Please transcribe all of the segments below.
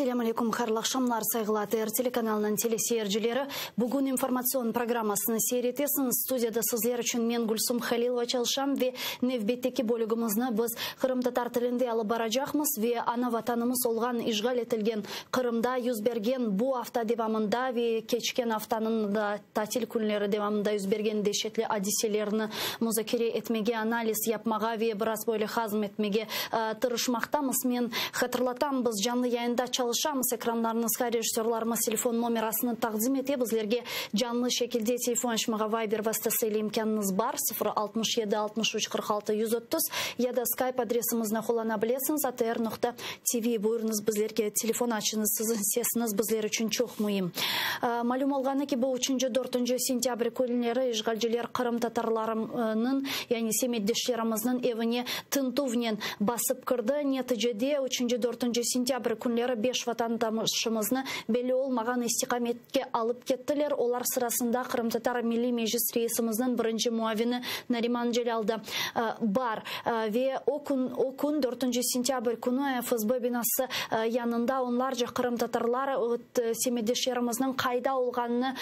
Selâm aleyküm, hayırlı aqşamlar, sayğılı ATR telekanalınıñ teleseyircileri. Bugün informatsion programmasını seyir etesiñiz. Studiyada sizler içün men, Gülsum Halilova, çalışam ve nevbetteki bölügimizni biz qırımtatar tilinde alıp baracaqmız ve ana Vatanımız olğan işğal etilgen Qırımda yüz bergen bu afta devamında ve keçken aftanıñ da tatil künleri devamında yüz bergen deşetli adiselerni muzakere etmege, analiz yapmağa ve biraz böyle hazm etmege tırışmaqtamız. Men hatırlatam, biz canlı yayında çalışamız, ekranlarıñızğa rejissörlarımız telefon nomerasını taqdim ete, bizlerge canlı şekilde telefon açmağa Viber vastası ile imkânıñız bar, 0 67 63 46 130, ya da Skype adresimizni qullana bilesiñiz, atr.tv. Buyurıñız, bizlerge telefon açıñız, siziñ sesiñiz bizler içün çoq müim. Malüm olğanı kibi, üçünci, dörtünci sentâbr künleri işğalciler qırımtatarlarınıñ, yani semetdeşlerimizniñ evine tintüvnen basıp kirdi. Neticede, üçünci, dörtünci sentâbr künleri beş vatandaşımıznı belli olmağan istiqametke alıp kettiler. Olar sırasında Qırımtatar Milliy Meclis reisimizniñ birinci muavini Nariman Celâl da bar. Ve o kün, o kün, dörtünci sentâbr künü FSB binası yanında onlarca qırımtatarlar semetdeşlerimizniñ qayda olğanını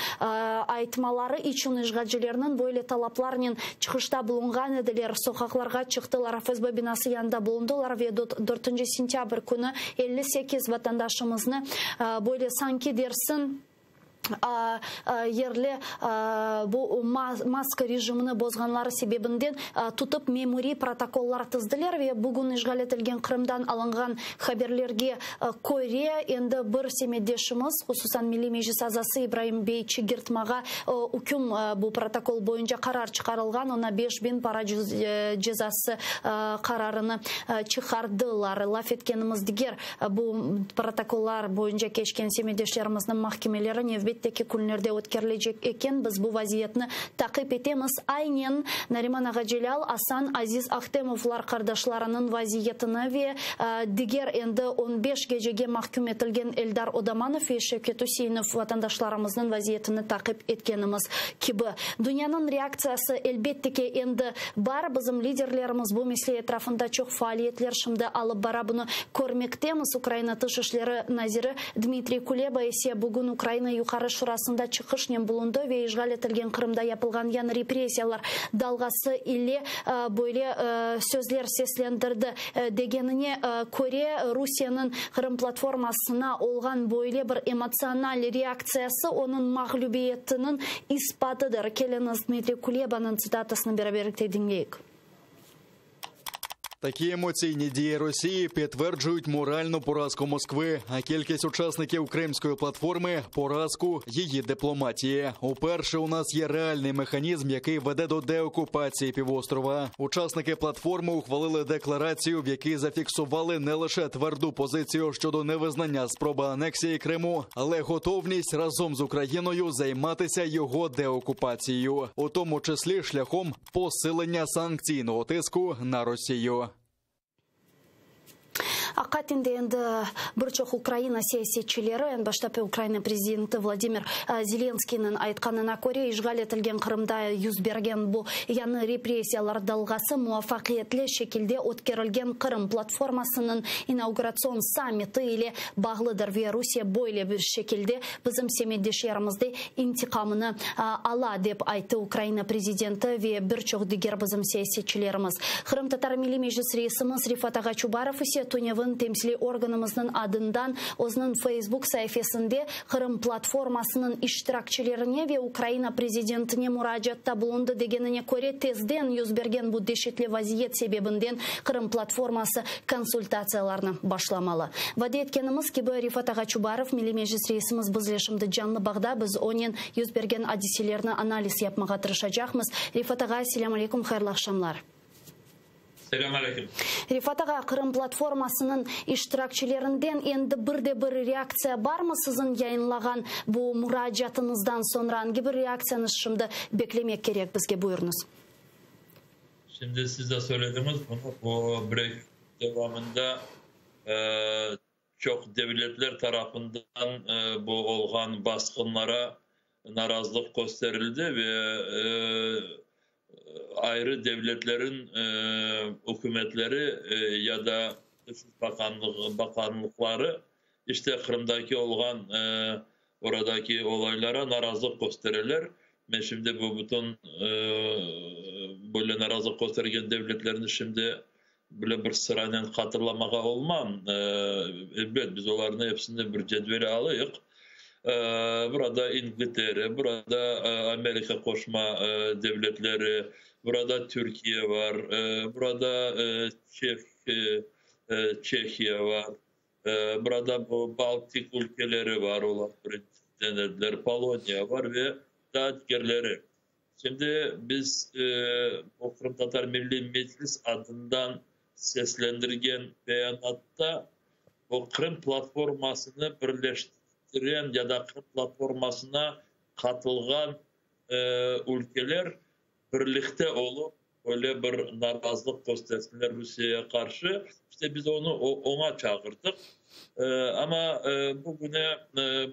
aytmaları içün işğalcilerniñ böyle talaplarnen çıqışta bulunğan ediler, soqaqlarğa çıqtılar, FSB binası yanında bulundılar ve dörtünci sentâbr künü 58 vatandaşımıznı böyle sanki dersin yerli bu maska rejimini bozğanları sebebinden tutıp memuriy protokollar tizdiler ve bugün işğal etilgen Qırımdan alınğan haberlerge köre, endi bir semetdeşimiz, hususan Milliy Meclis azası İbraim bey Çigirtmağa üküm bu protokol boyunca qarar çıqarılğan, oña 5000 para cezası qararını çıqardılar. Laf etkenimiz diger Bu protokollar boyunca keçken semetdeşlerimizniñ mahkemeleri nevbetteki künlerde ötkerilecek eken. Biz bu vaziyetni taqip etemiz. Aynen Nariman ağa Celâl, Asan, Aziz Ahtemovlar qardaşlarınıñ vaziyetini ve diger endi on beş gecege mahküm etilgen Eldar Odamanov ve Şevket Üseinov vatandaşlarımıznıñ vaziyetini taqip etkenimiz kibi. Dünyanıñ reaktsiyası, elbette ki, endi bar. Bizim liderlerimiz bu mesele etrafında çoq faaliyetler şimdi alıp bara, bunı körmektemiz. Ukraina Tış işleri naziri Dmitriy Kuleba ise bugün Ukraina Yuqarı Şurasında çıqışnen bulundı ve işğal etilgen Qırımda yapılğan yañı repressiyalar dalğası ile böyle sözler seslendirdi. Degenine köre, Rusiyeniñ Qırım platformasına olğan böyle bir emotsional reaktsiyası onıñ mağlübiyetiniñ isbatıdır. Keliñiz, Dmitriy Kulebanıñ tsitatasını beraberlikte diñleyik. Такі емоційні дії Росії підтверджують моральну поразку Москви. А кількість учасників Кримської платформи поразку її дипломатії. Уперше у нас є реальний механізм, який веде до деокупації півострова. Учасники платформи ухвалили декларацію, в якій зафіксували не лише тверду позицію щодо невизнання спроби анексії Криму, але готовність разом з Україною займатися його деокупацією, у тому числі шляхом посилення санкційного тиску на Росію. Aqiqaten de endi bir çoq Ukraina siyasetçileri, eñ başta Ukraina prezidenti Vladimir Zelenskiyniñ aytqanına köre, işğal etilgen Qırımda yüz bergen bu yañı repressiyalar dalğası muvafaqiyetli şekilde ötkerilgen Qırım platformasınıñ inauguratsion sammiti ile bağlıdır ve Rusiye böyle bir şekilde bizim semetdeşlerimizde intiqamını ala, dep ayttı Ukraina prezidenti ve bir çoq diger bizim siyasetçilerimiz. Qırımtatar Milliy Meclis reisimiz Refat ağa Çubarov ise tünevin temsiliy organımıznıñ adından özüniñ Feysbuk saifesinde Qırım platformasınıñ iştirakçilerine ve Ukraina prezidentine muracaatta bulundı. Degenine köre, tezden yüz bergen bu deşetli vaziyet sebebinden Qırım platforması konsultatsiyalarnı başlamalı. Vade etkenimiz kibi, Refat ağa Çubarov, Milliy Meclis reisimiz bizle şimdi canlı bağda, biz onen yüz bergen adiselerni analiz yapmağa tırışacaqmız. Refat ağa, selâm aleyküm, hayırlı aqşamlar. Selâm aleyküm. Refat ağa, Qırım platformasınıñ iştirakçilerinden endi bir de bir reaktsiya barmı siziñ yayınlağan bu muracaatıñızdan soñra? Angi bir reaktsiyanı şimdi beklemek kerek bizge? Buyurıñız. Şimdi siz de söylediñiz bunı, bu break devamında çoq devletler tarafından bu olğan basqınlara narazılıq kösterildi ve ayrı devletlerin ükümetleri ya da bakanlıqları. İşte Qırımdaki olğan oradaki olaylara narazılıq köstereler. Men şimdi bu bütün böyle narazılıq köstergen devletlerni şimdi böyle bir sıranen hatırlamağa olmam. Elbet, biz olarnı epsini bir cedvele alayıq. Burada İngiltere, burada Amerika Qoşma Devletleri, burada Türkiye var, burada Çeh, Çehiya var, burada bu Baltik ülkeleri var, olar denediler, Poloniya var ve daa digerleri. Şimdi biz bu Qırımtatar Milliy Meclis adından seslendirgen beyanatta bu Qırım platformasını birleştiren ya da Qırım platformasına qatılğan ülkeler birlikte olıp böyle bir narazılıq köstersinler Rusiyege qarşı. İşte biz onı oña çağırdıq. Amma bugüne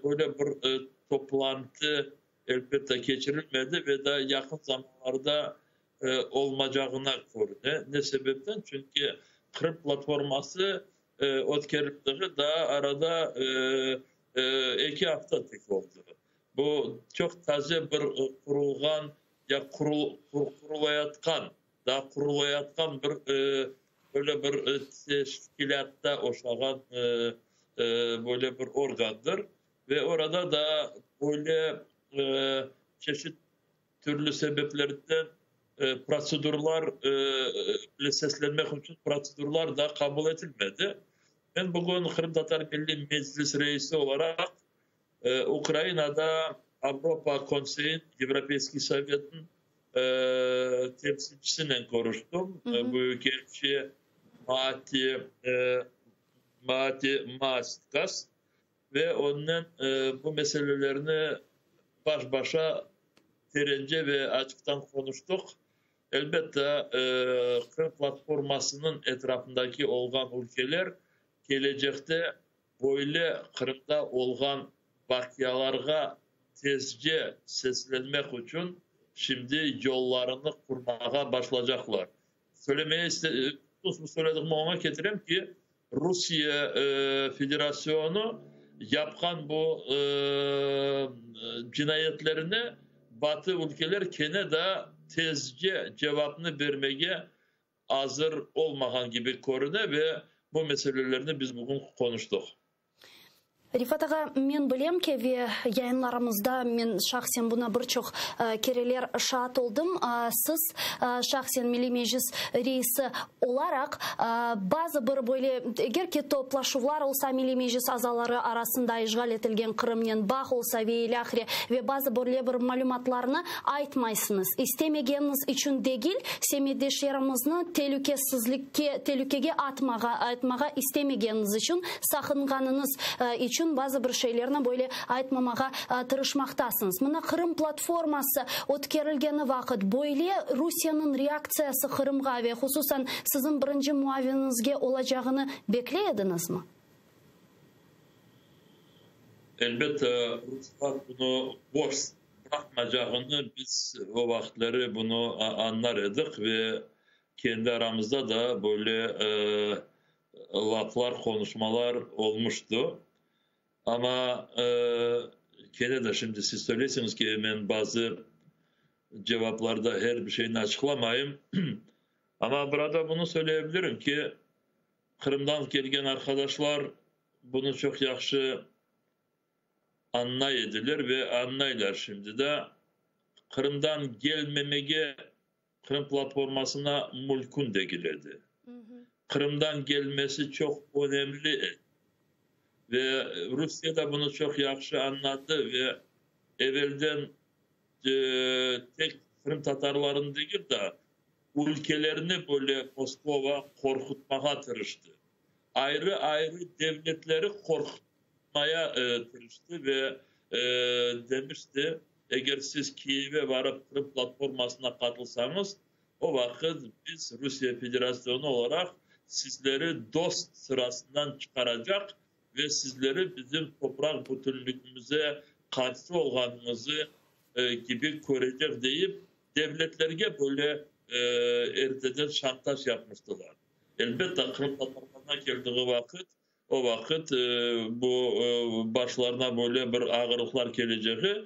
böyle bir toplantı elbette keçirilmedi ve da yaqın zamanlarda olmacağına körüne. Ne sebepten? Çünki Qırım platforması ötkerildiği daa arada eki afta tek oldı. Bu çoq taze bir qurulğan ya qurulayatqan, daa qurulayatqan bir böyle bir teşkilâtta oşağan böyle bir organdır. Ve orada da böyle çeşit türlü sebeplerden protsedurlar, seslenmek içün protsedurlar da qabul etilmedi. Men bugün Qırımtatar Milliy Meclis reisi olaraq Ukrainada Avropa Konseyin, Yevropeyskiy Sovetniñ temsilcisinen körüştim, Büyükelçi Mati Mati Maasikas, ve onnen bu meselelerni baş-başa terence ve açıqtan qonuştıq. Elbette, Qırım platformasınıñ etrafındaki olğan ülkeler kelecekte böyle Qırımda olğan vaqialarğa tezce seslenmek içün şimdi yollarını qurmağa başlacaqlar. Söylemeye bu söylediğimi oña ketirem ki, Rusiye Federasyonu yapqan bu cinayetlerine Batı ülkeler kene de tezce cevapnı bermege azır olmağan kibi körüne ve bu meselelerni biz bugün qonuştıq. Refat ağa, men bilem ki, ve yayınlarımızda men şahsen buna bir çoq kereler şaat oldım, siz şahsen Milliy Meclis reisi olaraq bazı bir böyle, eger ki toplaşuvlar olsa Milliy Meclis azaları arasında işğal etilgen Qırımnen bağ olsa ve ilâhre, ve bazı böyle bir malümatlarnı aytmaysıñız, istemegeniñiz içün degil, semetdeşlerimizni telükesizlikke, telükege atmağa, aytmağa istemegeniñiz içün, saqınğanıñız içün bazı bir şeylerni böyle aytmamağa tırışmaqtasıñız. Mına Qırım platforması ötkerilgeni vaqıt böyle Rusiyeniñ reaktsiyası Qırımğa ve hususan siziñ birinci muaviniñizge olacağını bekley ediñizmi? Elbette, ruslar bunı boş bıraqmacağını biz o vaqıtları bunı añlar edik ve kendi aramızda da böyle laflar, qonuşmalar olmuştı. Amma kene de şimdi siz söyleysiñiz ki, men bazı cevaplarda her bir şeyni açıqlamayım. Amma burada bunı söyleyebilirim ki, Qırımdan kelgen arqadaşlar bunı çoq yahşı añlay ediler ve añlaylar şimdi de. Qırımdan gelmemege Qırım platformasına mülkün degil edi. Qırımdan gelmesi çoq önemli ve Rusiye de bunı çoq yahşı añladı ve evelden tek qırımtatarlarnı degil de, ülkelerni böyle Moskova qorqutmağa tırıştı. Ayrı-ayrı devletleri qorqutmaya tırıştı ve demişti, eger siz Kiyevge barıp Qırım platformasına qatılsañız, o vaqıt biz Rusiye Federasyonu olaraq sizleri dost sırasından çıqaracaq ve sizleri bizim topraq bütünligimize qarşı olğanıñızı kibi körecek deyip, devletlerge böyle erteden şantaj yapmıştılar. Elbette, qırımtatarlarına keldiği vaqıt. O vaqıt bu başlarına böyle bir ağırlıqlar kelecegi,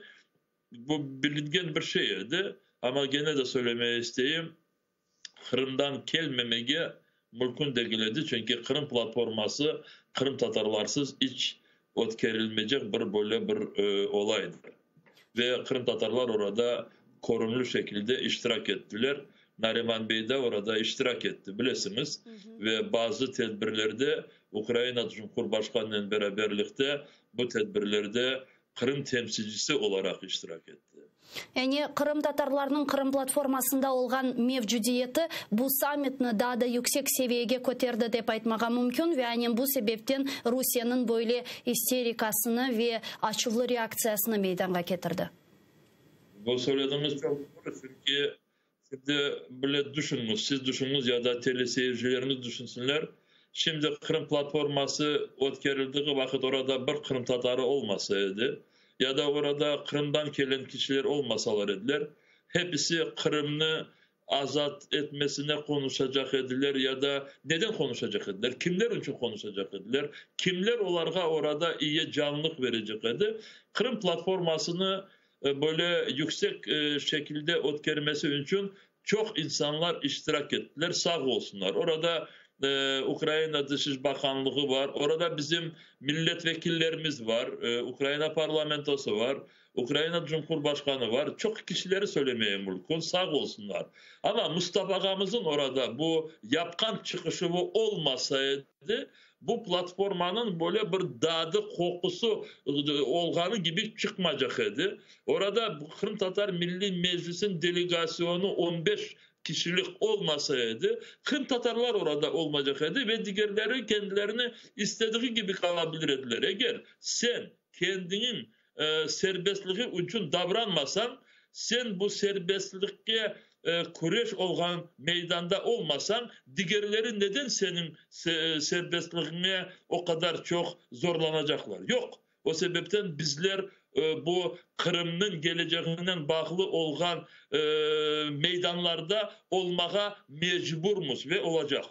bu bilingen bir şey edi. Amma gene de söylemege isteyim, Qırımdan kelmemege mümkün degil edi, çünki Qırım platforması qırımtatarlarsız iç ötkerilmeycek bir böyle bir olaydır. Ve qırımtatarlar orada körümli şekilde iştirak ettiler. Nariman bey de orada iştirak etti, bilesiñiz, ve bazı tedbirlerde Ukraina Cumhurbaşqanınen beraberlikte bu tedbirlerde Qırım temsilcisi olaraq iştirak etti. Yani qırımtatarlarnıñ Qırım platformasında olğan mevcudiyeti bu sammitni daa da yüksek seviyege köterdi dep aytmağa mümkün ve aynen bu sebepten Rusiyeniñ böyle isterikasını ve açuvlı reaktsiyasını meydanğa ketirdi. Bu söylediğiniz çok doğru, çünki şimdi bile düşünñiz, siz düşünñiz ya da teleseyircilerimiz düşünsinler, şimdi Qırım platforması ötkerildiği vaqıt orada bir qırımtatarı olmasa edi, ya da orada Qırımdan kelen kişiler olmasalar ediler, hepisi Qırımnı azat etmesine qonuşacaq ediler ya da neden qonuşacaq ediler, kimler içün qonuşacaq ediler, kimler olarğa orada iyi canlıq verecek edi. Qırım platformasını böyle yüksek şekilde ötkermesi içün çoq insanlar iştirak ettiler, sağ olsunlar. Orada Ukraina Dış iş bakanlığı var, orada bizim milletvekillerimiz var, Ukraina parlamentosı var, Ukraina Cumhurbaşqanı var, çoq kişileri söylemeye mümkün, sağ olsunlar. Amma Mustafa ağamızın orada bu yapqan çıqışuvı olmasa edi, bu platformanıñ böyle bir dadı, qoqusı olğanı kibi çıqmaycaq edi. Orada Qırımtatar Milliy Meclisiniñ delegasyonı 15 kişilik olmasa edi, qırımtatarlar orada olmaycaq edi ve digerleri kendilerini istediği kibi qalabilir ediler. Eger sen kendiniñ serbestliği içün davranmasañ, sen bu serbestlikke küreş olğan meydanda olmasañ, digerleri neden seniñ serbestligiñe o qadar çoq zorlanacaqlar? Yoq. O sebepten bizler bu Qırımnıñ keleceğinen bağlı olğan meydanlarda olmağa mecburmız ve olacaq.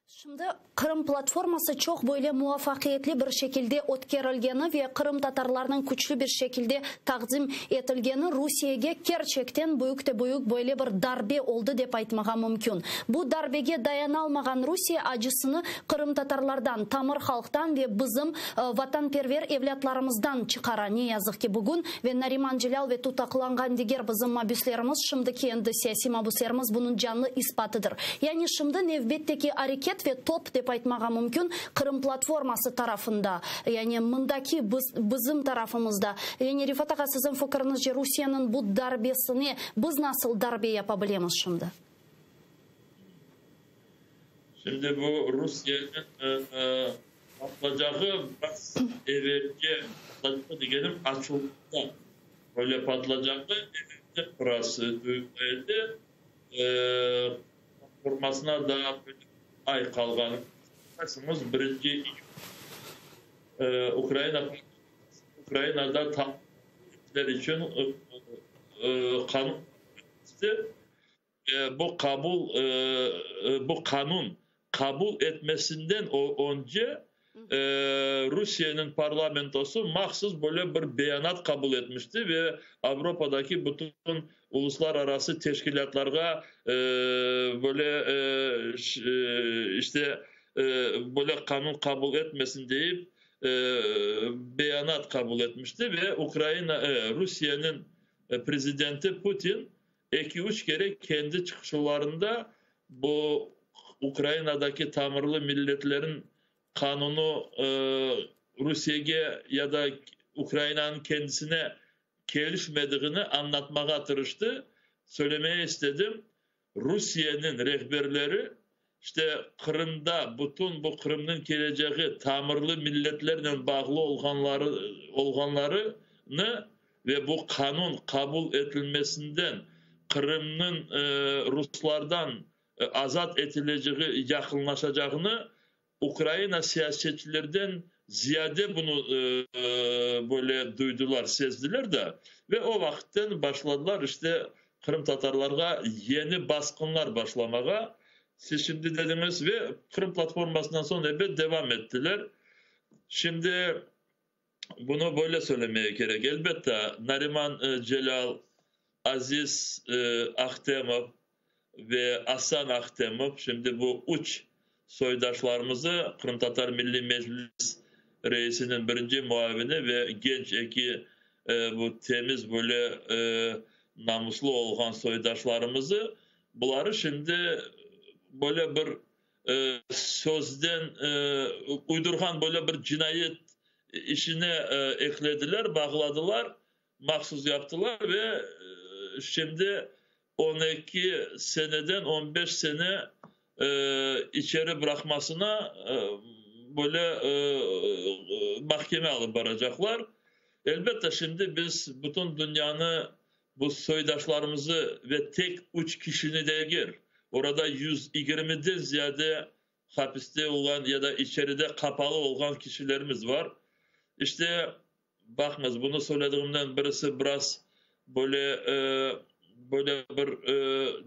Şimdi Qırım platforması çoq böyle muvafaqiyetli bir şekilde ötkerilgeni ve qırımtatarlarnıñ küçlü bir şekilde taqdim etilgeni Rusiyege kerçekten büyük te büyük böyle bir darbe oldı dep aytmağa mümkün. Bu darbege dayanalmağan Rusiye acısını qırımtatarlardan, tamır halqtan ve bizim vatanperver evlâtlarımızdan çıqara, ne yazıq ki, bugün ve Nariman Celâl ve tutaqlanğan diger bizim mabüslerimiz, şimdiki endi siyasiy mabüslerimiz bunıñ canlı isbatıdır. Yani şimdi nevbetteki areket ve top, dep aytmağa mümkün, Qırım platforması tarafında, yani mındaki biz, bizim tarafımızda. Yani, Refat ağa, siziñ fikiriñizce, Rusiyeniñ bu darbesine biz nasıl darbe yapa bilemiz şimdi? Şimdi bu Rusiyeniñ patlacağı biraz evelce, patlacağı degenim, açıluvda böyle patlacağı evelce biraz duyula edi. Platformasına daa bir ay qalğanı, hatırlaysıñız, birinci iyün Ukraina Ukrainada tamır içün qanun kirsetti. Bu qabul bu qanun qabul etmesinden önce Rusiyeniñ parlamentosı mahsus böyle bir beyanat qabul etmişti ve Avropadaki bütün uluslararası teşkilâtlarğa böyle işte böyle qanun qabul etmesin deyip beyanat qabul etmişti ve Ukraina Rusiyeniñ prezidenti Putin eki-üç kere kendi çıqışlarında bu Ukrainadaki tamırlı milletlerin qanunı Rusiyege ya da Ukrainanıñ kendisine kelişmediğini añlatmağa tırıştı. Söylemeye istedim, Rusiyeniñ rehberleri işte Qırımda bütün bu Qırımnıñ keleceği tamırlı milletlernen bağlı olğanları olğanlarını ve bu qanun qabul etilmesinden Qırımnıñ ruslardan azat etilecegi yaqınlaşacağını Ukraina siyasetçilerden ziyade bunı böyle duydular, sezdiler de ve o vaqıtten başladılar işte qırımtatarlarğa yeni basqınlar başlamağa. Siz şimdi dediñiz ve Qırım platformasından soñ ebet devam ettiler. Şimdi bunı böyle söylemeye kerek. Elbette, Nariman Celâl, Aziz Ahtemov ve Asan Ahtemov, şimdi bu üç soydaşlarımızı Qırımtatar Milliy Meclis reisiniñ birinci muavini ve genç eki bu temiz böyle namuslı olğan soydaşlarımızı, buları şimdi böyle bir sözden uydurğan böyle bir cinayet işine eklediler, bağladılar, mahsus yaptılar ve şimdi 12 seneden 15 sene içeri bıraqmasına böyle mahkeme alıp baracaqlar. Elbette, şimdi biz bütün dünyanı bu soydaşlarımızı ve tek üç kişini degil, orada 120-den ziyade hapiste olğan ya da içeride qapalı olğan kişilerimiz var. İşte, baqıñız, bunı söylediğimden birisi biraz böyle böyle bir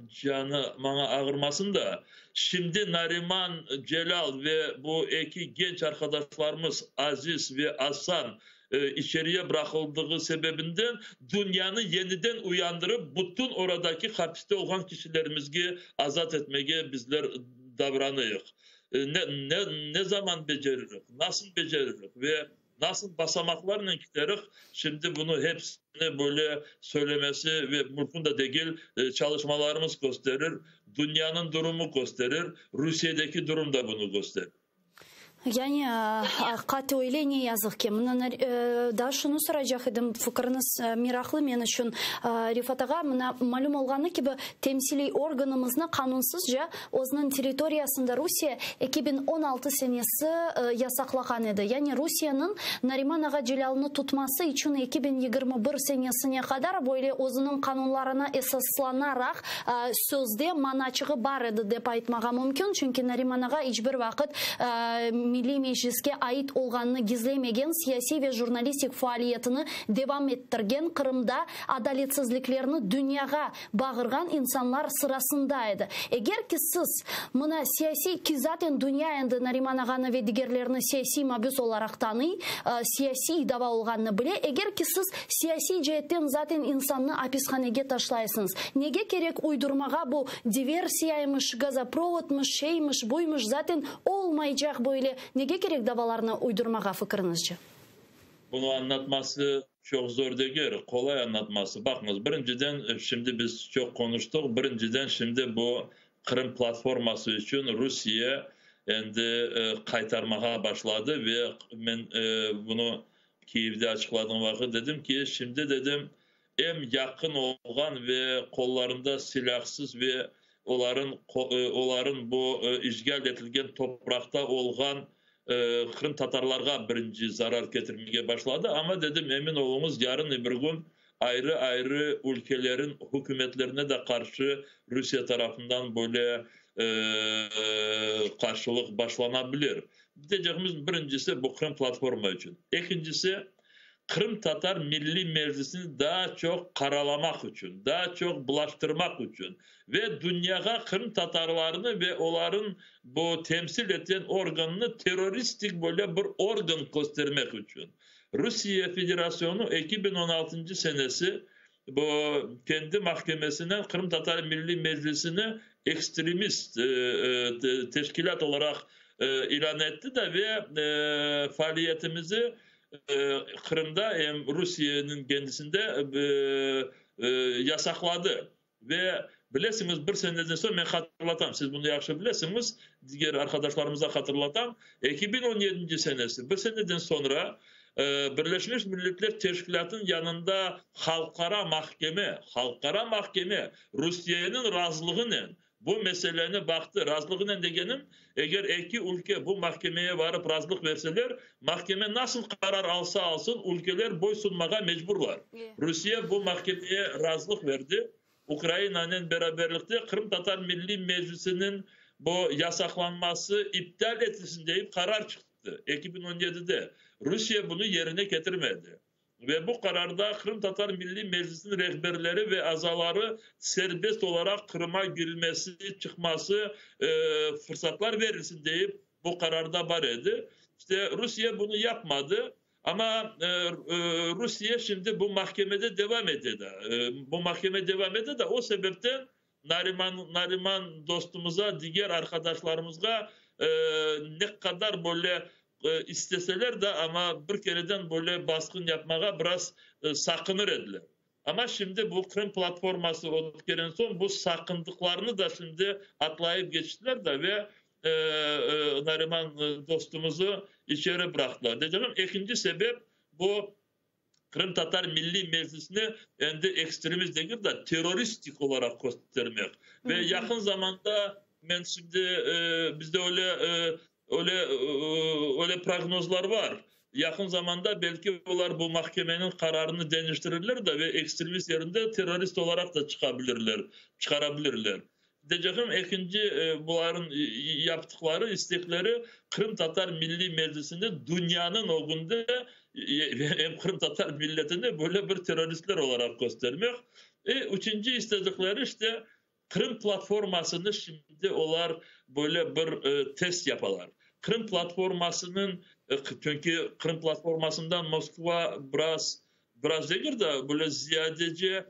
canı maña ağırmasın da, şimdi Nariman Celâl ve bu eki genç arqadaşlarımız Aziz ve Asan içeriye bıraqıldığı sebebinden dünyanı yeniden uyandırıp, bütün oradaki hapiste olğan kişilerimizge azat etmege bizler davranıyıq. Ne, ne, ne zaman beceririk, nasıl beceririk ve nasıl basamaqlarnen kiterik, şimdi bunı hepsini böyle söylemesi ve mümkün de degil, çalışmalarımız kösterir, dünyanıñ durumu kösterir, Rusiyedeki durum da bunı kösterir. Yani aqiqat öyle, ne yazıq ki. Mına daa şunı soracaq edim, fikiriñiz meraqlı men içün, Refat ağa, mına malüm olğanı kibi, temsiliy organımıznı qanunsızca özüniñ territoriyasında Rusiye 2016 senesi yasaqlağan edi. Yani Rusiyeniñ Nariman ağa Celâlnı tutması içün 2021 senesine qadar böyle özüniñ qanunlarına esaslanaraq sözde manaçığı bar edi dep aytmağa mümkün, çünki Nariman ağa iç bir vaqıt Milliy Mecliske ait olğanını gizlemegen, siyasiy ve jurnalistik faaliyetini devam ettirgen, Qırımda adaletsizliklerni dünyağa bağırğan insanlar sırasında edi. Eger ki siz mına siyasiy, ki zaten dünya endi Nariman ağanı ve digerlerini siyasiy mabüs olaraq tanıy, siyasiy dava olğanını bile, eger ki siz siyasiy ceetten zaten insannı apishanege taşlaysıñız, nege kerek uydurmağa bu diversiyaymış, gazoprovodmış, şeymiş, buymış, zaten olmaycaq böyle, nege kerek davalarnı uydurmağa fikiriñizce? Bunı añlatması çoq zor degil, qolay añlatması. Baqıñız, birinciden, şimdi biz çoq qonuştıq, birinciden, şimdi bu Qırım platforması içün Rusiye endi qaytarmağa başladı ve men bunı Kiyevde açıqladığım vaqıt dedim ki, şimdi, dedim, em yaqın olğan ve qollarında silâhsız ve oların, oların bu işğal etilgen topraqta olğan qırımtatarlarğa birinci zarar ketirmege başladı. Amma, dedim, emin oluñız, yarın bir kün ayrı-ayrı ülkelerin hükümetlerine de qarşı Rusiye tarafından böyle qarşılıq başlana bilir. Deycegimiz birincisi bu Qırım platforma içün. Ekincisi, Qırımtatar Milliy Meclisini daa çoq qaralamaq içün, daa çoq bulaştırmaq içün ve dünyağa qırımtatarlarnı ve olarnıñ bu temsil etken organını terroristik böyle bir organ köstermek içün Rusiye Federasyonu 2016 senesi bu kendi mahkemesinen Qırımtatar Milliy Meclisini ekstremist teşkilât olaraq ilân etti de ve faaliyetimizi Qırımda em Rusiyeniñ kendisinde yasaqladı. Ve bilesiñiz, bir seneden soñ, men hatırlatam, siz bunı yahşı bilesiñiz, diger arqadaşlarımıza hatırlatam, 2017 senesi, bir seneden soñra Birleşmiş Milletler Teşkilâtınıñ yanında halqara mahkeme, halqara mahkeme Rusiyeniñ razılığınen bu meseleni baqtı. Razılığınen degenim, eger eki ülke bu mahkemeye barıp razılıq berseler, mahkeme nasıl qarar alsa alsın, ülkeler boysunmağa mecburlar. Rusiye bu mahkemeye razılıq berdi. Ukrainanen beraberlikte Qırımtatar Milliy Meclisiniñ bu yasaqlanması iptal etilsin deyip qarar çıqtı 2017-de. Rusiye bunı yerine ketirmedi. Ve bu qararda Qırımtatar Milliy Meclisiniñ rehberleri ve azaları serbest olaraq Qırıma girilmesi, çıqması fırsatlar verilsin deyip bu qararda bar edi. İşte Rusiye bunu yapmadı. Ama Rusiye şimdi bu mahkemede devam ete de. Bu mahkeme devam ete de, o sebepten Nariman, Nariman dostumuza, diger arqadaşlarımızğa ne qadar böyle isteseler de, ama bir kereden böyle basqın yapmağa biraz saqınır ediler. Ama şimdi bu Qırım platforması ötkeren soñ bu saqındıqlarını da şimdi atlayıp geçtiler de ve Nariman dostumızı içeri bıraqtılar. Deycegim, ekinci sebep bu Qırımtatar Milliy Meclisini endi ekstremist degil de, terroristik olaraq köstermek. Ve yaqın zamanda men şimdi bizde öyle öyle öyle prognozlar bar. Yaqın zamanda belki olar bu mahkemeniñ qararını deñiştirirler de ve ekstremist yerinde terrorist olaraq da çıqa bilirler, çıqara bilirler. Deycegim, ekinci bularnıñ yaptıqları, istekleri Qırımtatar Milliy Meclisini dünyanıñ ögünde em qırımtatar milletini böyle bir terroristler olaraq köstermek. E, üçünci istedikleri işte Qırım platformasını şimdi olar böyle bir test yapalar. Qırım platformasınıñ, çünki Qırım platformasından Moskva biraz, biraz degil de, böyle ziyadece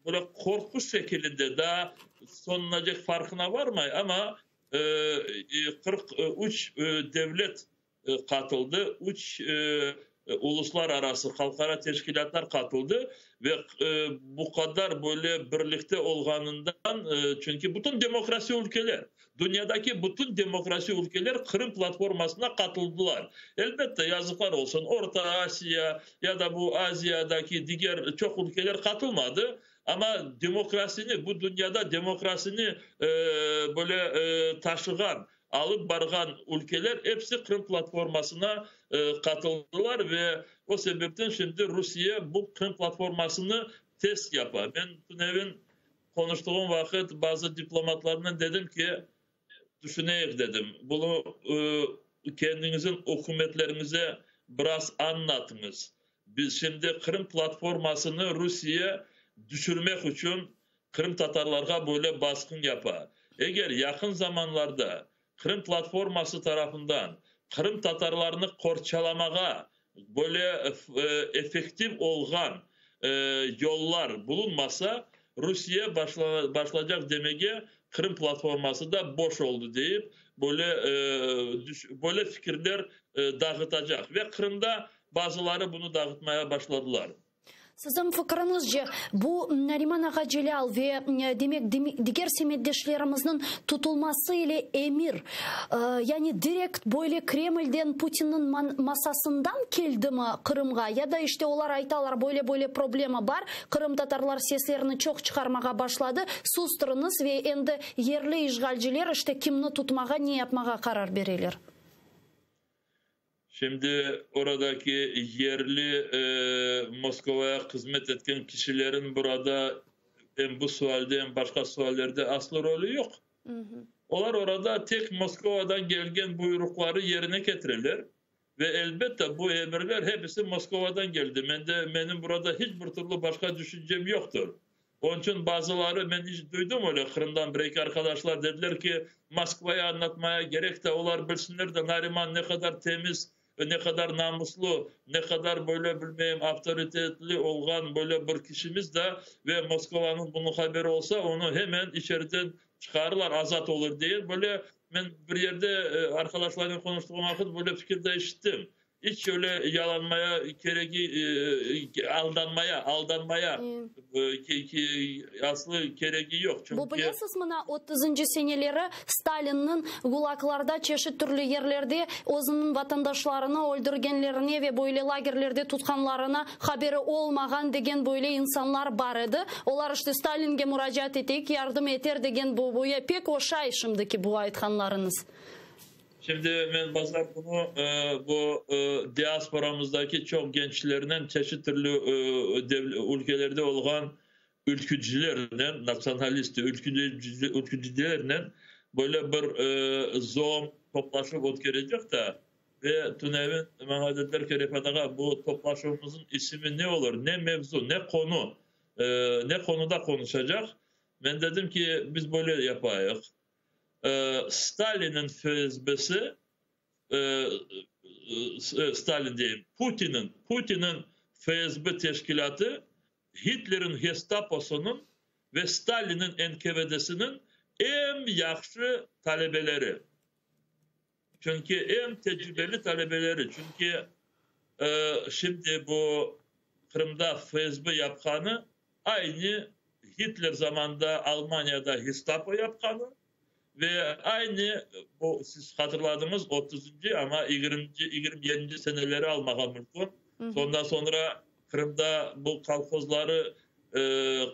böyle qorqu şekilinde daa soñunacek farqına varmay, amma 43 devlet qatıldı, üç uluslararası halqara teşkilâtlar qatıldı ve bu qadar böyle birlikte olğanından, çünki bütün demokrasi ülkeler, dünyadaki bütün demokrasi ülkeler Qırım platformasına qatıldılar. Elbette, yazıqlar olsun, Orta Asiya ya da bu Aziyadaki diger çoq ülkeler qatılmadı, amma demokrasini, bu dünyada demokrasini böyle taşığan, alıp barğan ülkeler episi Qırım platformasına qatıldılar ve o sebepten şimdi Rusiye bu Qırım platformasını test yapa. Men tünevin qonuştığım vaqıt bazı diplomatlarnen dedim ki, tüşüneyik dedim, bunı kendiñizin ükümetleriñize biraz añlatıñız. Biz şimdi Qırım platformasını Rusiye düşürmek içün qırımtatarlarğa böyle basqın yapa. Eger yaqın zamanlarda Qırım platforması tarafından qırımtatarlarnı qorçalamağa böyle effektiv olğan yollar bulunmasa, Rusiye başlacaq demege Qırım platforması da boş oldı deyip, böyle böyle fikirler dağıtacaq. Ve Qırımda bazıları bunı dağıtmaya başladılar. Siziñ fikriñizce, bu Nariman ağa Celâl ve, demek, diger semetdeşlerimizniñ tutulması ile emir, yani direkt böyle Kremlden, Putinniñ masasından keldimi Qırımğa, ya da işte olar aytalar, böyle-böyle problema bar, qırımtatarlar seslerini çoq çıqarmağa başladı, sustırıñız ve endi yerli işğalciler işte kimni tutmağa, ne yapmağa qarar bereler? Şimdi oradaki yerli Moskovaya hızmet etken kişilerin burada em bu sualde, em başqa suallerde aslı rolü yoq. Olar orada tek Moskovadan kelgen buyruqları yerine ketireler ve elbette bu emirler hepisi Moskovadan keldi. Mende, menim burada hiç bir türlü başqa düşüncem yoqtır. Onıñ içün bazıları, men iç duydum öyle Qırımdan bir-eki arqadaşlar dediler ki, Moskvaya añlatmaya kerek de, olar bilsinler de Nariman ne qadar temiz, ne qadar namuslı, ne qadar böyle bilmeyim avtoritetli olğan böyle bir kişimiz da ve Moskovanıñ bunıñ haberi olsa, onı hemen içeriden çıqarırlar, azat olur diye. Böyle men bir yerde arqadaşlarnen qonuştığım vaqıt böyle fikir de işittim. İç öyle yalanmaya keregi, aldanmaya, aldanmaya aslı keregi yoq, çünki. Bu bilesiz, mına, otuzıncı seneleri Stalinniñ gulaglarda, çeşit türlü yerlerde özüniñ vatandaşlarını öldürgenlerine ve böyle lagerlerde tutqanlarına haberi olmağan degen böyle insanlar bar edi. Olar işte Stalinge muracaat eteyik, yardım eter degen bu, pek oşay şimdiki bu aytqanlarıñız. Şimdi men bazar künü bu diasporamızdaki çoq gençlernen, çeşit türlü ülkelerde olğan ülkücilernen, natsionalist ülkücilernen böyle bir Zoom toplaşuv ötkerecek de, ve tünevin maña dediler ki, Refat ağa, bu toplaşuvımıznıñ isimi ne olur, ne mevzu, ne qonu, ne qonuda qonuşacaq? Men dedim ki, biz böyle yapayıq. Stalinniñ FSBsi. Stalin deyim, Putiniñ, Putiniñ FSB teşkilâtı Hitlerniñ Gestaposınıñ ve Stalinniñ NKVDsiniñ eñ yahşı talebeleri. Çünki eñ tecrübeli talebeleri. Çünki şimdi bu Qırımda FSB yapqanı aynı Hitler zamanında Almaniyada Gestapo yapqanı ve aynı bu siz hatırladıñız otuzıncı, amma yigirminci, 27-nci seneleri almağa mümkün. Ondan soñra Qırımda bu kolhozları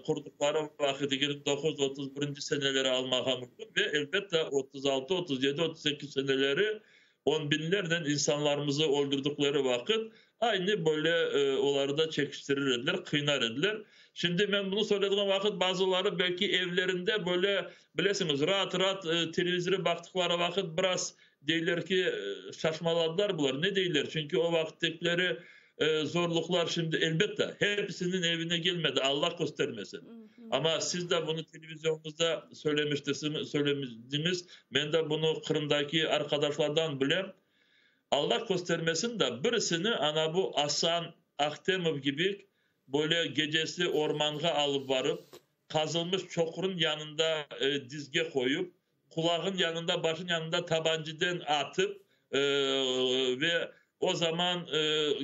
qurduqları vaqıt 29, 31-nci seneleri almağa mümkün ve elbette 36, 37, 38 seneleri on biñlernen insanlarımızı öldürdikleri vaqıt aynı böyle oları da çekiştirir ediler, qıynar ediler. Şimdi men bunı söylediğim vaqıt bazıları belki evlerinde böyle, bilesiñiz, raat-raat televizorı baqtıqları vaqıt biraz deyler ki, şaşmaladılar bular, ne deyler, çünki o vaqıttekileri zorluqlar şimdi elbette hepisiniñ evine gelmedi, Allah köstermesin. Amma siz de bunı televizionıñızda söylemiştiniz, men de bunı Qırımdaki arqadaşlardan bilem. Allah köstermesin de, birisini ana bu Asan Ahtemov kibi böyle gecesi ormanğa alıp barıp, qazılmış çoqurın yanında dizge qoyup, qulağın yanında, başın yanında tabancıden atıp ve o zaman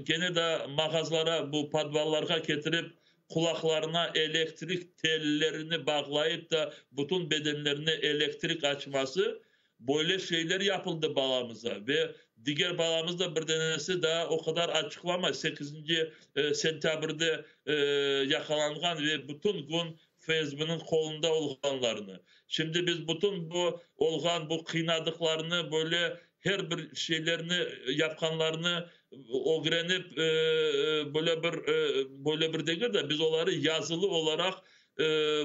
kene de mağazlara, bu podvallarğa ketirip, qulaqlarına elektrik tellerini bağlayıp da bütün bedenlerine elektrik açması, böyle şeyler yapıldı balamıza. Ve diger balamız da bir denesi daa o qadar açıqlamay, sekizinci sentâbrde yaqalanğan ve bütün kün FSBniñ qolunda olğanlarını. Şimdi biz bütün bu olğan bu qıynadıqlarını, böyle her bir şeylerni yapqanlarını ögrenip, böyle bir, böyle bir degil de, biz oları yazılı olaraq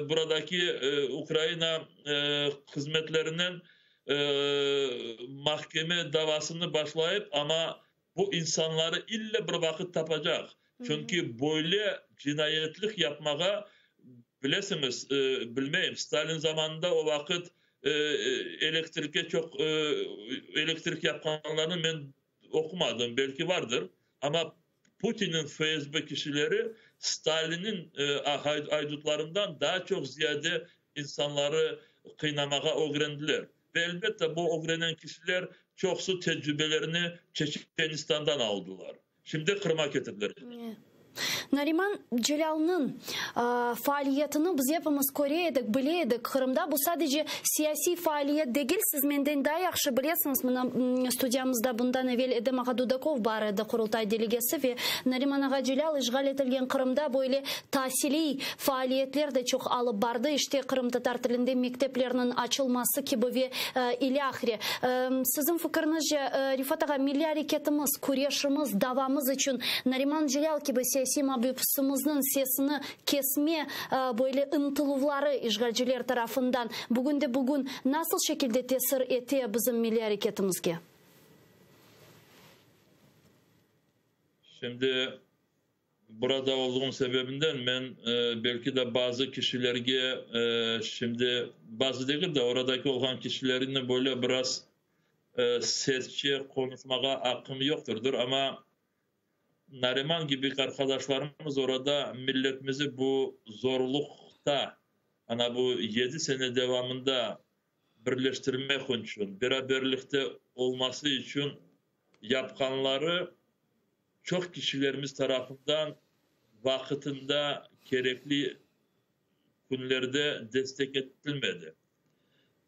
buradaki Ukraina hızmetlerinen mahkeme davasını başlayıp, amma bu insanları ille bir vaqıt tapacaq. Çünki böyle cinayetlik yapmağa, bilesiñiz, bilmeyim, Stalin zamanında o vaqıt elektrikke çoq elektrik yapqanlarnı men oqumadım, belki vardır, amma Putinniñ FSB kişileri Stalinniñ aydutlarından daa çoq ziyade insanları qıynamağa ögrendiler. Ve elbette bu ögrenen kişiler çoqusı tecrübelerini Çeçenistandan aldılar. Şimdi Qırıma ketirdiler. Nariman Celâlnıñ faaliyetini biz epimiz köre edik, bile edik Qırımda. Bu sadece siyasiy faaliyet degil, siz menden daa yahşı bilesiñiz. Mına, studiyamızda bundan evel Edem ağa Dudakov bar edi, Qurultay delegesi ve Nariman ağa Celâl işğal etilgen Qırımda böyle tasiliy faaliyetler de çoq alıp bardı, işte, qırımtatar tilinde mekteplerniñ açılması kibi ve ilâhre. Siziñ fikiriñizce, Refat ağa, milliy areketimiz, küreşimiz, davamız içün Nariman Celâl kibi siyasiy mabüsimizniñ sesini kesme böyle ıntıluvları işğalciler tarafından bugünde-bugün nasıl şekilde tesir ete bizim milliy areketimizge? Şimdi burada olduğum sebebinden men belki de bazı kişilerge şimdi, bazı degil de, oradaki olğan kişilerni böyle biraz sertçe qonuşmağa aqqım yoqtırdır, amma Nariman kibi arqadaşlarımız orada milletimizi bu zorluqta, ana bu yedi sene devamında birleştirmek içün, beraberlikte olması içün yapqanları çoq kişilerimiz tarafından vaqıtında kerekli künlerde destek etilmedi.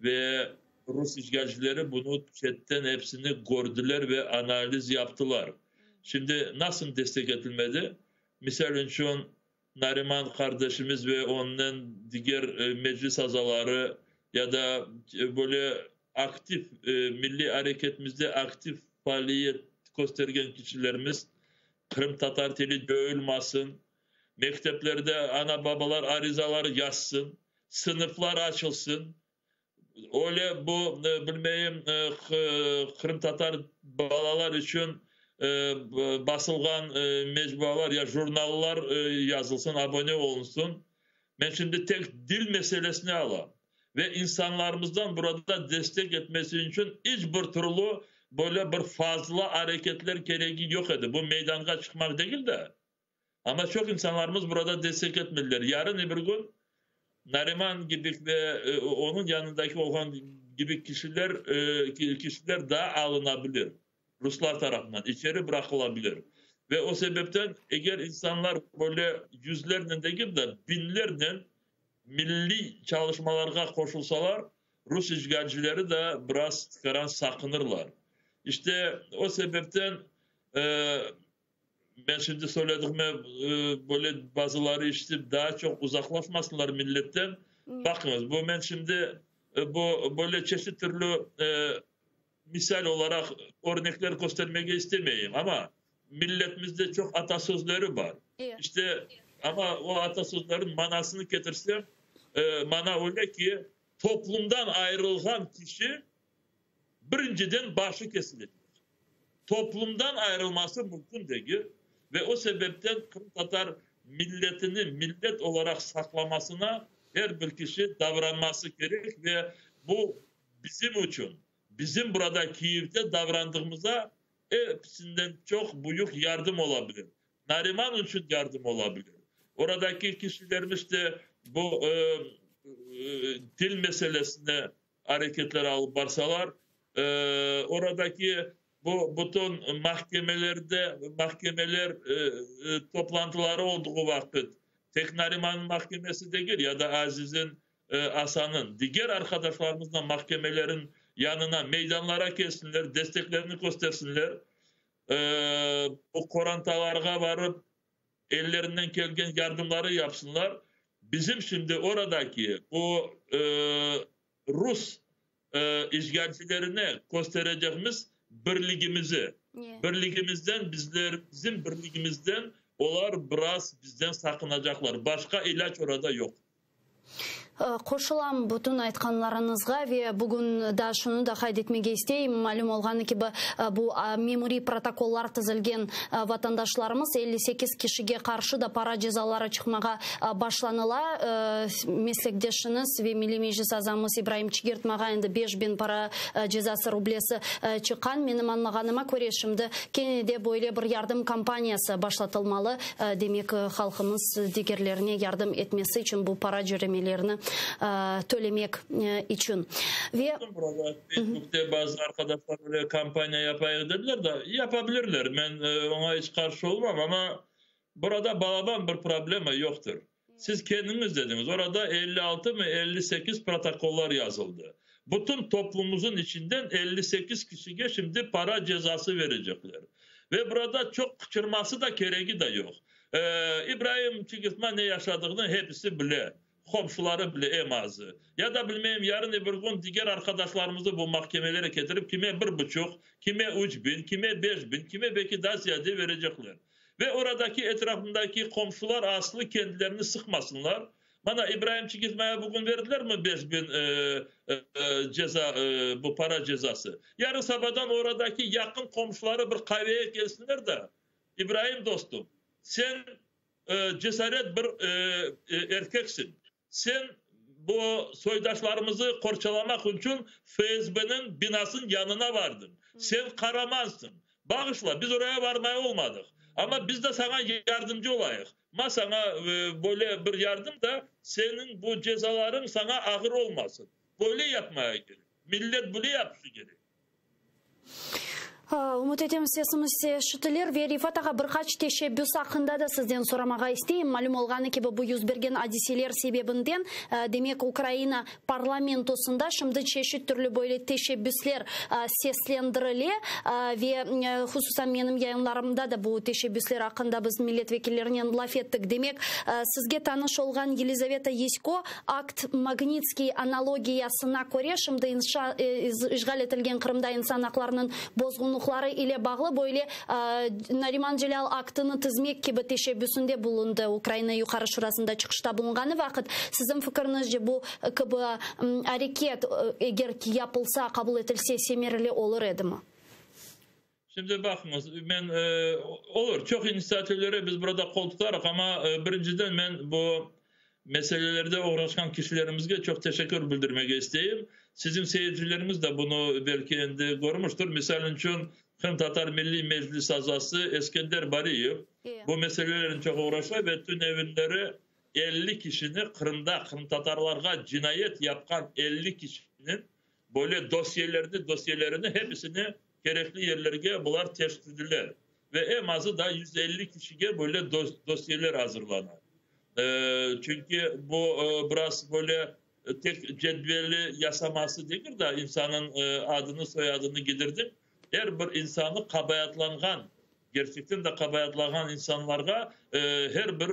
Ve rus işğalcileri bunı çetten epsini kördiler ve analiz yaptılar. Şimdi nasıl destek etilmedi? Misal içün, Nariman qardaşımız ve onnen diger meclis azaları ya da böyle aktiv milliy areketimizde aktiv faaliyet köstergen kişilerimiz qırımtatar tili coyulmasın, mekteplerde ana-babalar arizalar yazsın, sınıflar açılsın, öyle bu, bilmeyim, qırımtatar balalar içün basılğan mecmualar ya jurnallar yazılsın, abone olunsın. Men şimdi tek dil meselesini alam. Ve insanlarımızdan burada destek etmesi içün iç bir türlü. böyle bir fazla areketler keregi yoq edi. Bu meydanğa çıqmaq degil de, amma çoq insanlarımız burada destek etmediler. Yarın ebir kün Nariman kibi ve onıñ yanındaki olğan kibi kişiler, kişiler daa alınabilir ruslar tarafından, içeri bıraqılabilir. Ve o sebepten eger insanlar böyle yüzlernen degil de, biñlernen milliy çalışmalarğa qoşulsalar, rus işğalcileri de biraz tikaran saqınırlar. İşte, o sebepten men şimdi söyledigime böyle bazıları işitip daa çoq uzaqlaşmasınlar milletten. Baqıñız, bu men şimdi bu böyle çeşit türlü misal olaraq örnekler köstermege istemeyim, amma milletimizde çoq atasözleri bar. İşte, amma o atasözlerniñ manasını ketirsem, mana öyle ki, toplumdan ayırılğan kişi birinciden başı kesilecek. Toplumdan ayırılması mümkün degil ve o sebepten qırımtatar milletini millet olaraq saqlamasına er bir kişi davranması kerek ve bu bizim içün, bizim burada Kiyevde davrandığımıza episinden çoq büyük yardım ola bilir. Nariman içün yardım ola bilir. Oradaki kişilerimiz de bu til meselesine areketler alıp barsalar, oradaki bu bütün mahkemelerde, mahkemeler toplantıları olduğu vaqıt, tek Narimannıñ mahkemesi degil, ya da Azizin, Asanıñ, diger arqadaşlarımızla mahkemelerin yanına, meydanlara kelsinler, desteklerini köstersinler, bu qorantalarğa barıp, ellerinden kelgen yardımları yapsınlar. Bizim şimdi oradaki bu rus işğalcilerine kösterecegimiz birligimizi, birligimizden bizler, bizim birligimizden olar biraz bizden saqınacaqlar. Başqa ilâc orada yoq. Qoşulam bütün aytqanlarıñızğa ve bugün daa şunı da qayd etmege isteyim, malüm olğanı kibi, bu memuriy protokollar tizilgen vatandaşlarımız, 58 kişige qarşı da para cezaları çıqmağa başlanıla. Meslekdeşiñiz ve Milliy Meclis azamız İbraim Çigirtmağa endi 5000 para cezası rublesi çıqqan. Menim añlağanıma köre, şimdi kene de böyle bir yardım kampaniyası başlatılmalı. Demek, halqımız digerlerine yardım etmesi içün bu para cöremelerini tölemek içün. Ve. Burada Facebookte bazı arqadaşlar öyle kampaniya yapayıq dediler da, yapabilirler, men oña iç qarşı olmam, amma burada balaban bir problema yoqtır. Siz kendiñiz dediñiz, orada 56 mı 58 protokollar yazıldı. Bütün toplumımızın içinden 58 kişige şimdi para cezası verecekler. Ve burada çoq qıçırması da keregi de yoq. İbraim Çigirtma ne yaşadığını hepisi bile, qomşuları bile em azı. Ya da bilmeyim, yarın öbür kün diger arqadaşlarımızı bu mahkemelere ketirip kime bir buçuq, kime 3000, kime 5000, kime belki daa ziyade verecekler. Ve oradaki etrafındaki qomşular aslı kendilerini sıqmasınlar. Mana İbraim Çigirtmaya bugün verdilermi 5000 ceza, bu para cezası? Yarın sabadan oradaki yaqın qomşuları bir qaveye kelsinler da, İbraim dostum, sen cesaret bir erkeksiñ, sen bu soydaşlarımızı qorçalamaq içün FSBniñ binasınıñ yanına vardıñ, sen qaramansıñ, bağışla, biz oraya varmay olmadıq, amma biz de saña yardımcı olayıq. Ma saña böyle bir yardım da, seniñ bu cezalarıñ saña ağır olmasın. Böyle yapmaya kerek. Millet böyle yapışı kerek. Ümüt etem, sesimiz eşitilir. Ve Refat ağa, bir qaç teşebbüs aqqında da sizden soramağa isteyim. Malüm olğanı kibi, bu yüz bergen adiseler sebebinden, demek, Ukraina parlamentosında şimdi çeşit türlü böyle teşebbüsler seslendirile ve hususan menim yayınlarımda da bu teşebbüsler aqqında biz millet vekillerinen laf ettik. Demek, sizge tanış olğan Yelizaveta Yesko Akt Magnitskiy analogiyasına köre şimdi işğal etilgen Qırımda insan aqlarınıñ bozğunlıqları ile bağlı böyle Nariman Celâl aktını tizmek kibi teşebbüsinde bulundı Ukraina Yuqarı Şurasında çıqışta bulunğanı vaqıt. Siziñ fikiriñizce bu kibi areket, eger ki yapılsa, qabul etilse, semereli olur edimi? Şimdi baqıñız, men, olur, çoq inisiativlere biz burada qol tutarıq, amma birinciden men bu. meselelerde oğraşqan kişilerimizge çoq teşekkür bildirmege isteyim. Siziñ seyircilerimiz de bunı belki endi körmüştir. Misal içün, Qırımtatar Milliy Meclis azası Eskender Bariyev bu meselelernen çoq oğraşa ve tünevinleri 50 kişini Qırımda qırımtatarlarğa cinayet yapqan 50 kişiniñ böyle dosyelerini, dosyelerini hepisini kerekli yerlerge bular teştirdiler. Ve eñ azı da 150 kişige böyle dosyeler azırlana. Çünki bu biraz böyle tek cedveli yasaması degil de, insanıñ adını, soyadını gidirdiñ, er bir insanı qabaatlanğan, gerçekten de qabaatlağan insanlarğa her bir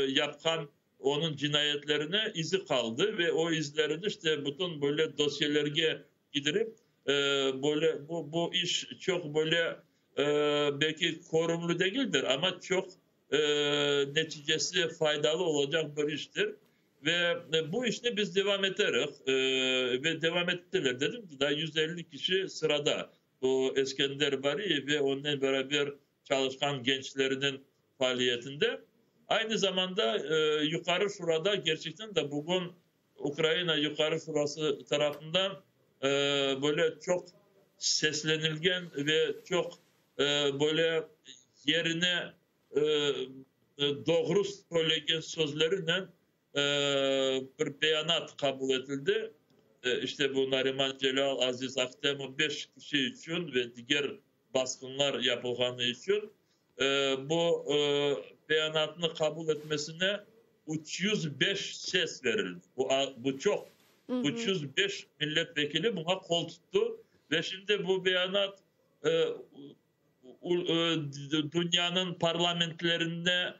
yapqan onıñ cinayetlerine izi qaldı ve o izlerini işte bütün böyle dosyelerge gidirip, böyle bu iş çoq böyle belki körümli degildir, amma çoq neticesi faydalı olacaq bir iştir. Ve bu işni biz devam eteriz ve devam ettiler. Dedim ki, daa 150 kişi sırada. Bu Eskender Bariyev ve onnen beraber çalışqan gençleriniñ faaliyetinde. Aynı zamanda Yuqarı Şurada gerçekten de bugün Ukraina Yuqarı Şurası tarafından böyle çoq seslenilgen ve çoq böyle yerine doğru söylegen sözlerinen bir beyanat qabul etildi. İşte bu Nariman Celâl, Aziz Ahtemov beş kişi içün ve diger basqınlar yapılğanı içün bu beyanatnı qabul etmesine 305 ses verildi. Bu çoq. 305 millet vekili buña qol tuttı ve şimdi bu beyanat dünyanıñ parlamentlerinde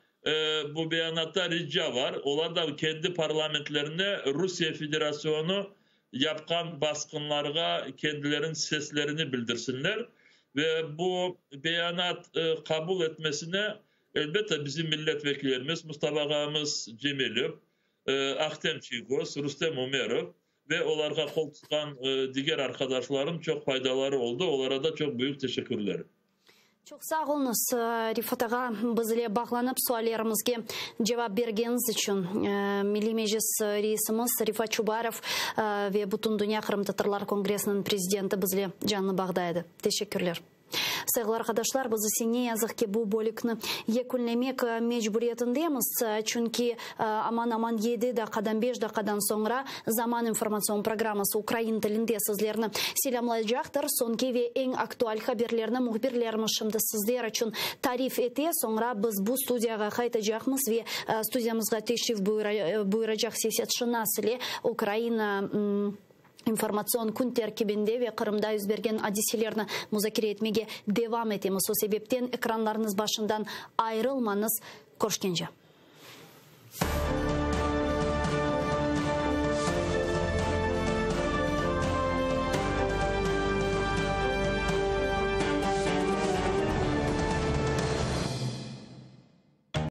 bu beyanatta rica bar. Olar da kendi parlamentlerinde Rusiye Federasyonu yapqan basqınlarğa kendileriniñ seslerini bildirsinler. Ve bu beyanat qabul etmesine, elbette, bizim milletvekillerimiz Mustafa ağamız Cemilev, Ahtem Çiygoz, Rustem Umerov ve olarğa qol tutqan diger arqadaşlarım çoq faydaları oldı. Olara da çoq büyük teşekkürler. Çoq sağ oluñız, Rifat ağa, biz ile bağlanıp suallerimizge cevap bergeniñiz içün. Milliy Meclis reisimiz Rifat Çubarov ve Bütündünya qırımtatarlar kongressiniñ prezidenti bizle canlı bağda edi. Teşekkürler. Sayğılı arqadaşlar, biz ise ne yazıq ki bu bölükni yekünlemek mecburiyetindemiz, çünki aman-aman yedi daqqadan, beş daqqadan soñra Zaman informatsion programması ukrain tilinde sizlerni selâmlaycaqtır. Soñki ve eñ aktual haberlerni mühbirlerimiz şimdi sizler içün tarif ete. Soñra biz bu studiyağa qaytacaqmız ve studiyamızğa teşrif buyuracaq siyasetşınas ile Ukraina informatsion kün terkibinde ve Qırımda yüz bergen adiselerni muzakere etmege devam etemiz. O sebepten ekranlarıñız başından ayırılmañız. Körüşkence.